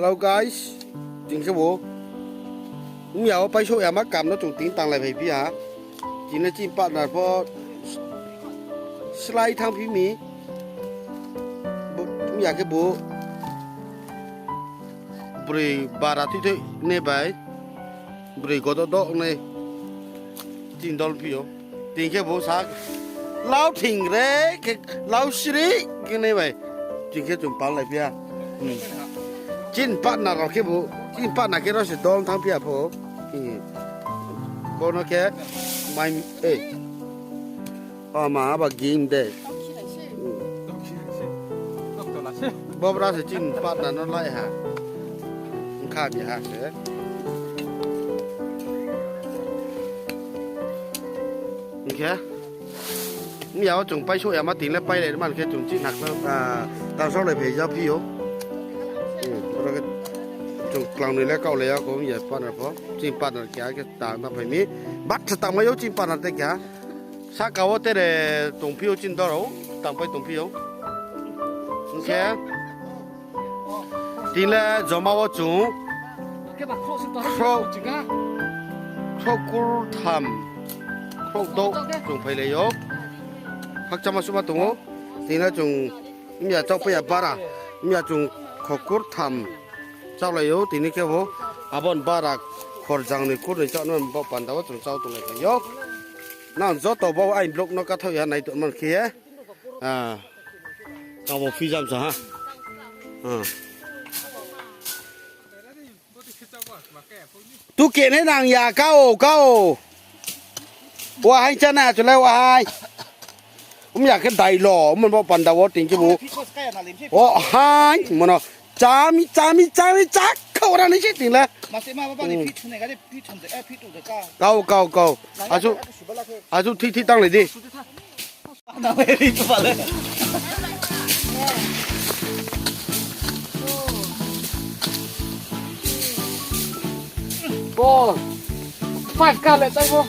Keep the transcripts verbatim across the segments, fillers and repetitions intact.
Hello guys, tini khe bo mia wo paisouh yama kam no chung tini tanglai phai phi ha. Tini le chini partner pho slái thanng phi mi. Bo, mia khe bo broi bara tui tui ne bai, broi godo do ne tini dol phi ou. Tini khe bo sa lau thing re khe lau siri khe ne bai. Tini khe chung pal lai phi ha. Hmm. Chini partner rao khe bo, chini partner khe ro se dol thanng phi ha pho. Hmm. Bo no khe mai, eh. O ma, aba gim de. Hmm. Bo bra se chini partner no lai ha. Kha bi ha se. Hing khe, mia wo chung paisouh yama tini le pailai man khe chung chini nakla, ah, tang saolai phai ja phi ou. Hmm, oro khe chung klangnoi le kaohlai ya kho, mia partner pho. Chini partner keha khe tang tang phai mi. Bat se tangmai ou chini partner te keha. Sahka wo tere tong phi ou chini dorao, tangpai tong phi ou. Hing khe, tini le joma wo chung khrouh, khrouh kurtham, khrouh douh chung phailai ou. Khakchangma suhma tong ou. Tini le chung mia chaohpai ya bara, mia chung khrouh kurtham chaohlai ou. Tini khe bo abo ni bara khorjangnoi kurnoi chaoh no bo panda wo chung chao tonglai phai ou. Nang joto bo aini vlog no kathaoh ya nai tong man khe ye. Ah. Kabo phi jam sa ha. Ah. Tu kene nang ya kau, kau. Wahai chana chulai wahai. Um ya khe dai lo, um bo panda wo tini khe bo. Wahai, mono. Chami, chami, chami, chak, kau ra ni se tini le. Kau, kau, kau. Asu, asu thik thik tanglai di. Bo. Five ka le tai bo.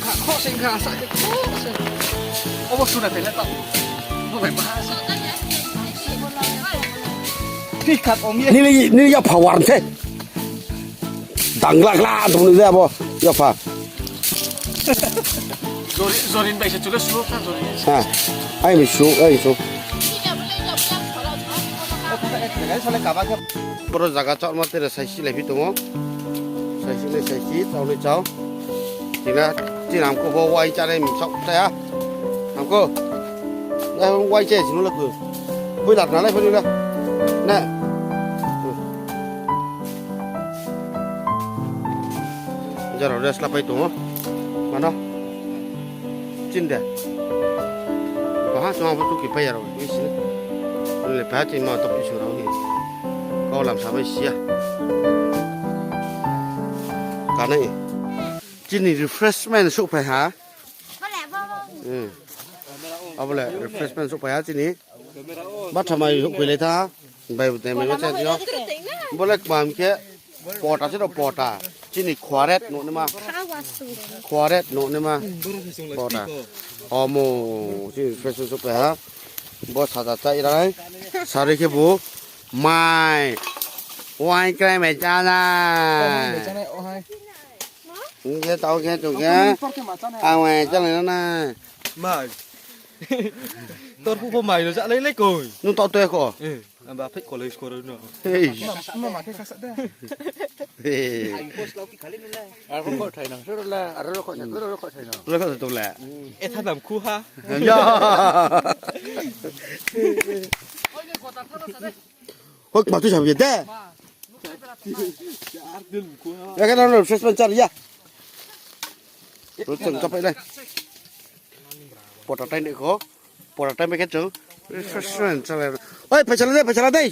Kha kho sing kha sa ke kho sing. Obo suna te le tau. Bo bai ba sa. Pick up om ye. Nini, nini ya power se. Dang glak glak tong ni abo, yapha. Jori, Jorin bai se chule suh kha Jorin. Ha, ai mi suh, ai suh. Boro jaga chakma tere saisi lai phi tongo. Saisi lai saisi, chao lai chao. Tina, tina hamko bo wai chare mi chak chaya. Hamko. Ai wai chaya sinu laku. Boi lat na lai phani la. Na. Jaro rest la pai tongo. Mano. Chin de. Baha song abo tuki pai yaro. Isi. Le pa chin ma tok isu rao ni. Kau lam sabai sia. Kanai. Chini refreshment souhphai ha. Hmm. Abo le refreshment souhphai ha chini. Bathamai souhphailai tha. Bai bwtai mai ma cha tio. Bo le kmam khe pota se do pota. Chini khuaret nuh nima. Khuaret nuh nima. Pota. Omo chini refreshment souhphai ha. Bo saja chai rai. Sari khe bo. Mai. Wai krai mai chá nai. Hing khe tau khe chung khe. Ang mai chá nai na. Mai. Tor phuh pho mai no chá lai lai koi. Nung tau toi kho. Eh, ang ba phek college koro no. Hei. Mama khe khasa de. Hei. Aro kho thai nang, suru la, aro kho thai, aro kho thai nang. Aro kho thai le. E tha dam khu ha. Ya. Hoi, ma tu sabi de. Ya kan aro ses pan char ya. Ro chang chapai lai. Pota tai ni kho. Pota tai me khe chung. Ses pan char. Oi, phaisa la de, phaisa la de.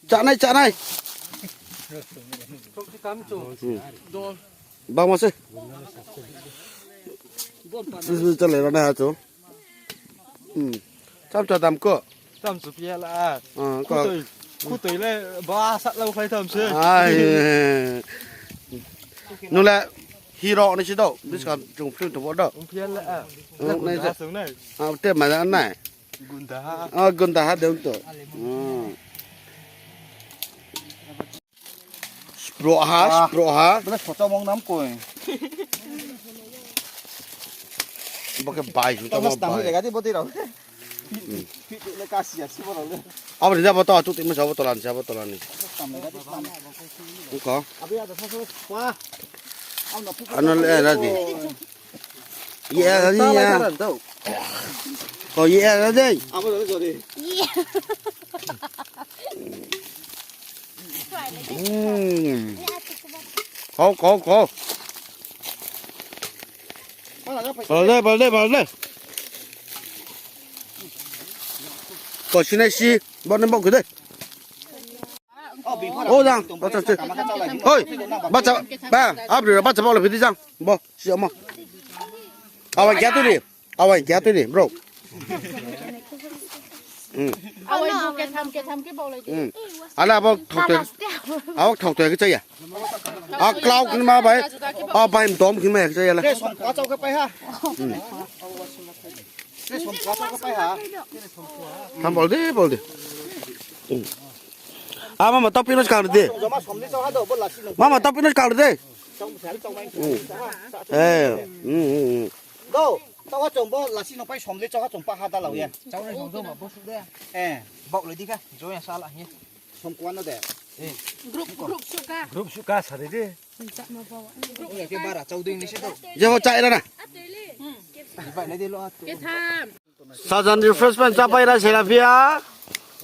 Chanai, chanai. Bang ma se. Ses pan char le na ha chung. Hmm. Cham cha dam ko. Cham chu pia la. Ah, ko. Khutoi, khutoi le ba sat lau khlai tham se. Ai. Nung le hero ni si do. Biskang chung film to bo do. Pia la. Nung nai se. Ah, te ma na nai. Gunda ha. Ah, gunda ha de to. Ah. Pro ha, pro ha. Bole socha mong nam koi. Bo khe bai, socha mong bai. Lega di bo di rao. Phi, phi, phi, le kasi ya, si bo rao le. Abo ni jabo to, tu ti mo sa bo tolan, sa bo tolan ni. Tam lega di, tam. Ungko. Abi ada sa sa pa. Ano le, eh, na di. Ye, ye. Ko ye, ye, ye. Abo le, sorry. Khau, khau, khau. Bal de, bal de, bal de. Ko sinai si, bo ni bo khe de. O jang, bacha se. Oi, bacha, ba, abri ra bacha bo le phidi jang. Bo, si mo. Awai kya tu ni? Awai kya tu ni, bro? Hmm. Awai bo ketham, ketham khe baolai di. Hmm. Ala abo thok thok. Abo thok thok khe chaya. A klau khin ma bai. A bai dom khin ma khe chaya la. Tre som ka chau khe pai ha. Hmm. Tre som ka chau khe pai ha. Tham bol de, bol de. Hmm. A mama tau pino kang de. Mama tau pino kang de. Hmm. Eh, hmm, hmm, hmm. Do, taoh ha chung bo lasi no pai somle chauha chung pa ha da lau ye. Chau nai song do ma bo su de. Eh. Baoh lai di kha, jo ya sa la ye. Som kuan no de. Eh. Group, group su ka. Group su ka sa de de. Group ya ke bara chau ding ni se do. Je ho chai ra na. Di bai lai de lo ha. Ketham. Sajan refreshment chapai ra sela phia.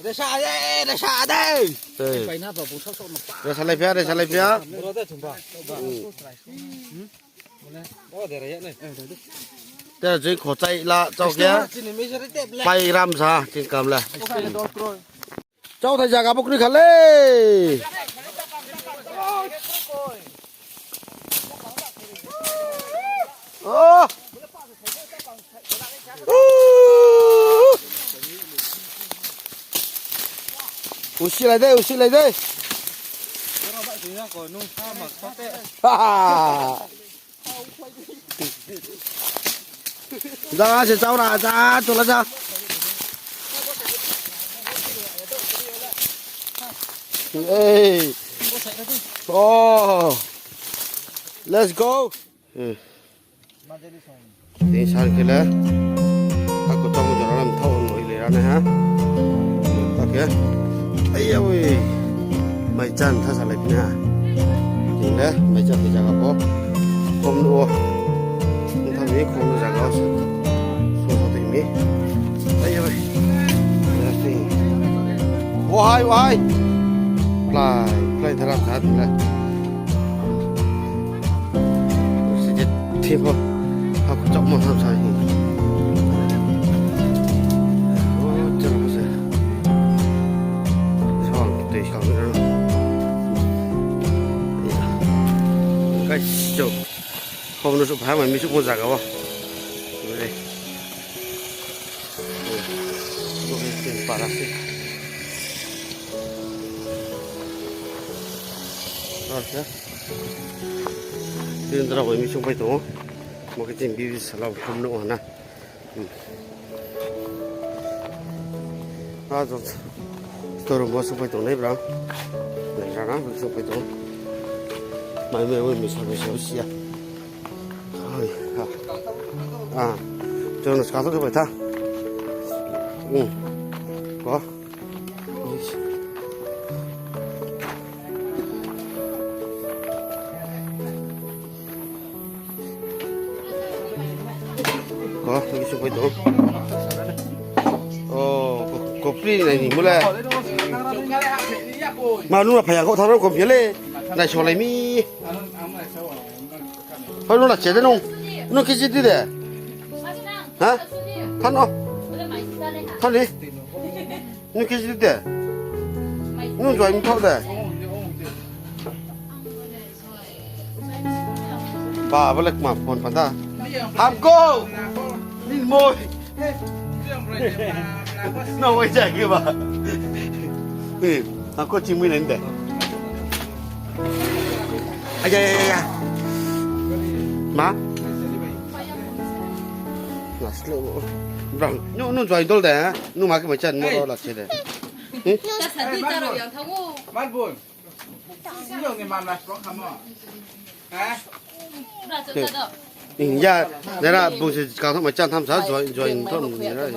Resa de, resa de. Eh. Resa lai phia, resa lai phia. Bro de thumba. Hmm. Tera joi khochai la chau khe. Pai ram sa, ching kam la. Chau thai jaga bo kroi kha le. Oh. Usi lai de, usi lai de. Jang se chau ra, ja, chula ja. Hey. Oh. Let's go. Hmm. Tini sal khe le. Ako tong jora lam thau noi le rana ha. Okay. Aiya oi. Mai chan tha salai pina. Tini le mai chan ni jaga pho. Kom no. Tha mi kom no jaga so. So so tini mi. Aiya oi. Wahai, wahai. Plai, plai thara khat le. Sije thibo, haku chokmo tham sa hi. O, jang se. Song, tui song, no. Guys, chok. Hom no suh phai, mai mi suh mo jaga o. Re. Para se. Oke. Tini dra bai mi sung pai tong o. Mo khe tini bibi sala khum no na. Hmm. A jok. Store mo sung pai tong nai bra. Nai ra na sung pai tong. Mai mai oi mi sa mi sa sia. Oi, ha. Ah, chon ska to bai tha. Hmm. Ko. Ko, ni su pai to. Oh, ko, ko pri nai ni mula. Ma nu na phaya ko tharo ko phele. Nai solai mi. Hoi, no la che de nung. Nung kisi di de. Ha? Than o. Than ni. Nung kisi di de. Nung joi mthok de. Ba, ba le kma phone panda. Hamko. Min moi. No, wai ja ke ba. Eh, hamko chingmui nai de. Aya, ya, ya, ya. Ma? Last lo. Brang, no, no, join dol de, ha? No, ma ke ma chan mo la che de. Hmm? Marbun. Ya, nera bung se kang thang mai chan tham sa, join, join thon nera.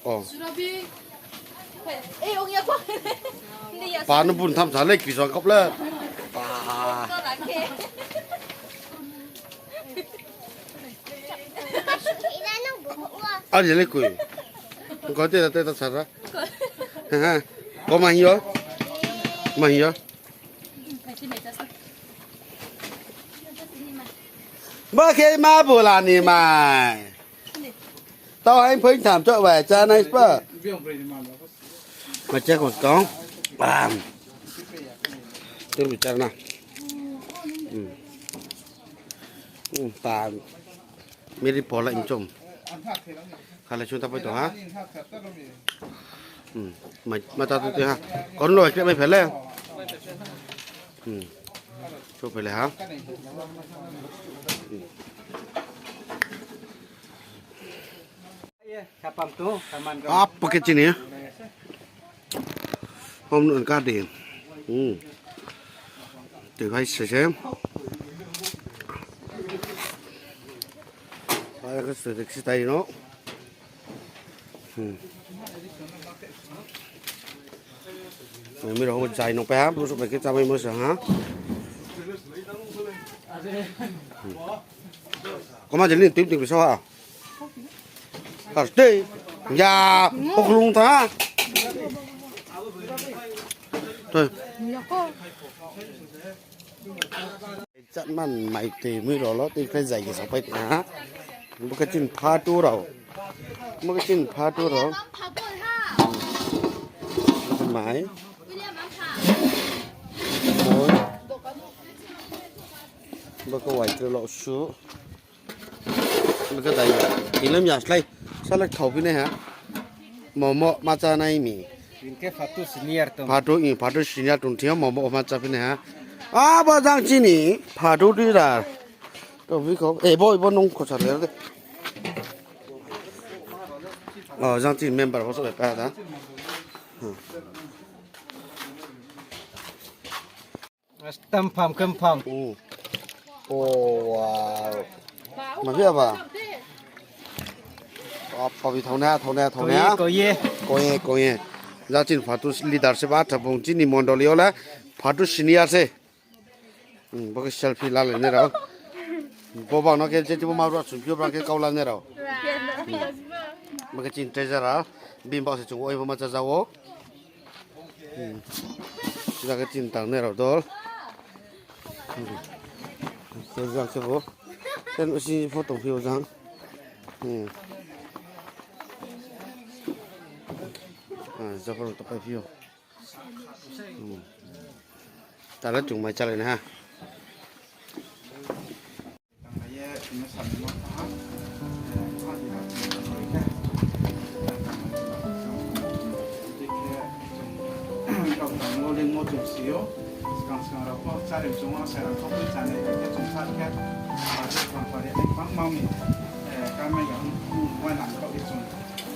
Oh. Pa no bun tham sa le, kri song kop le. Pa. Ari le kui. Ko te te ta sara. Ha. Ko ma hiyo. Ma hiyo. Ba khe ma bula ni mai. Tau hai phoi tham chok bai chá nai spa. Ma chá kong kong. Bam. Tui bi chá na. Hmm. Hmm, ta. Miri pola imchom. Khalai sung ta pai tong ha. Hmm. Mai, ma ta tu tu ha. Kon lo kre mai phele. Hmm. Chu phele ha. Hmm. Apa ke chini? Om nun ka di. Hmm. Tui phai se se. Phai ka se se tai no. Hmm. Mai mi rao jai no pa ha, bu su pai khe chá mai mo se ha. Hmm. Koma jeli tui tui sa ha. Kar tei. Ya, oklung ta. Tui. Chatman mai tui mui rao lo, tui khlai zai khe sapai tong ha. Bo khe chini phatu rao. Bo khe chini phatu rao. Bo khe mai. Bo. Bo khe wai khe lo su. Bo khe dai. Tini le mya slái. Salak thao phi nai ha. Momo ma chá nai mi. Hing khe phatu senior tong. Phatu, i, phatu senior tong thing yo momo ma chá phi nai ha. A, bo jang chini phatu di ra. To bi kho, e, bo, bo nung kho sa le de. O, jang chini member bo so pa da. Hmm. Stam pham, kham pham. Hmm. O, wow. Ma phi aba? Apa bi thao na, thao na, thao na. Koi ye, koi ye. Koi ye, koi ye. Jang chini phatu leader se ba, tha bung chini mondoli yo le phatu senior se. Hmm, bo khe selfie la le nai rao. Bo bang no khe je tibo ma rao sung phi yo bang khe kau la nai rao. Hmm. Bo khe chini treasurer, bini bak se chung oi bo ma chá ja o. Hmm. Jang khe chini tang nai rao dol. Hmm. Khe jang khe bo. Khe nuh si pho tong phi o jang. Hmm. Ah, jang pho tong pai phi o. Hmm. Ta le chung mai chá le nai ha. Rao tangmo lingmo chung si ou, skang skang rao pho chári chung ou, sai rao pho poi chánai bai khe chung sar khe, abo pang pari ni bangma mi, eh, kamai ya, ong, ong, ong, nang kau ye chung,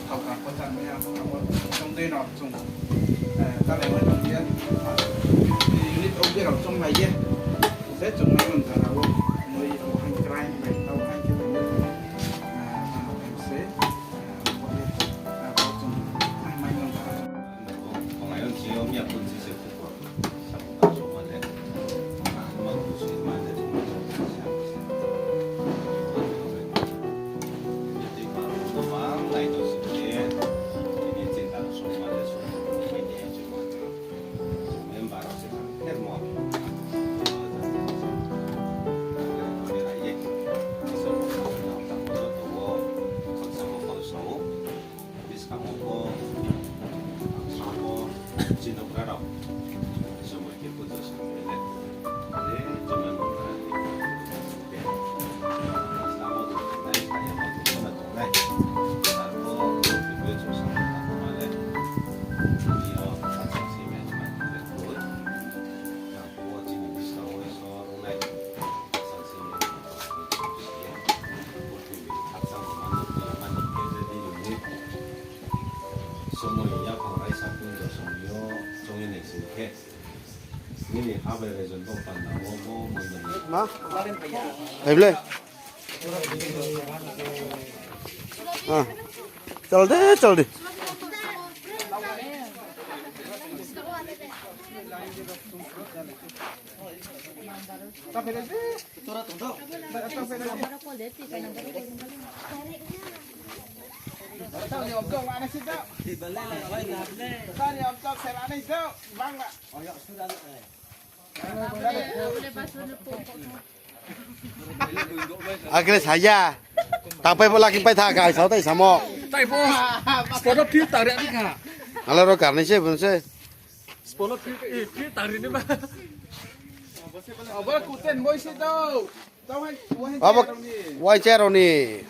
thao ka pho chánai ya, abo chung dei no chung, eh, kalaimo tong ya, unit of the rao chung mai ye, se chung mai man jara wo, noi rao hai crime bai, tao hai khe bai, eh, ano bai se, eh, bo ye, eh, bo chung mai man jara. Ma? Phai ble. Ah. Chal de, chal de. Akre saya. Tangpai bo laki pai tha ka, sao tai samo. Tai bo. Spono phil tari ani kha. Ala ro karni se bun se. Spono phil, eh, phil tari ni ba. Abo kuten moi se do. Abo wai chair ni.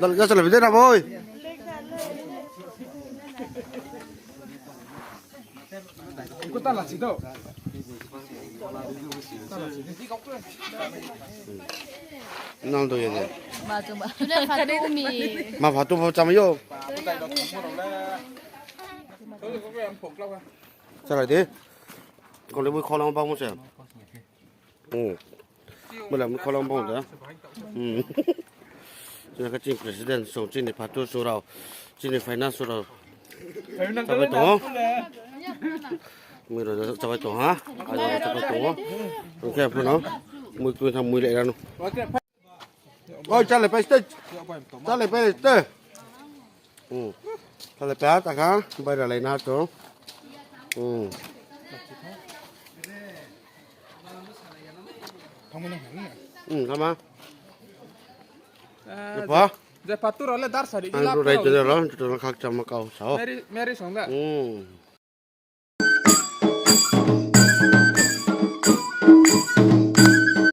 Dal ga chala bide na boi. Nal do ye de. Ma phatu pho chama yo. Chala de. Kong le boi kholang bang mo se. Hmm. Mula mui kholang bang da. Hmm. Chini kha chini president song, chini phatu song rao, chini finance song rao. Chabai tong o. Mui rao chabai tong ha. Aja chabai tong o. Ong khe phuno. Mui kui thang mui le rano. Oi, chale pai stage. Chale pai stage. Hmm. Chale pai ha, ta kha, bai ra lai na to. Hmm. Hmm, kama. Eh, apa? Je, je patu rao le dar sari. Ang tu rai tu ro, tu ro khak chama kau sao. Meri, Meri song da. Hmm.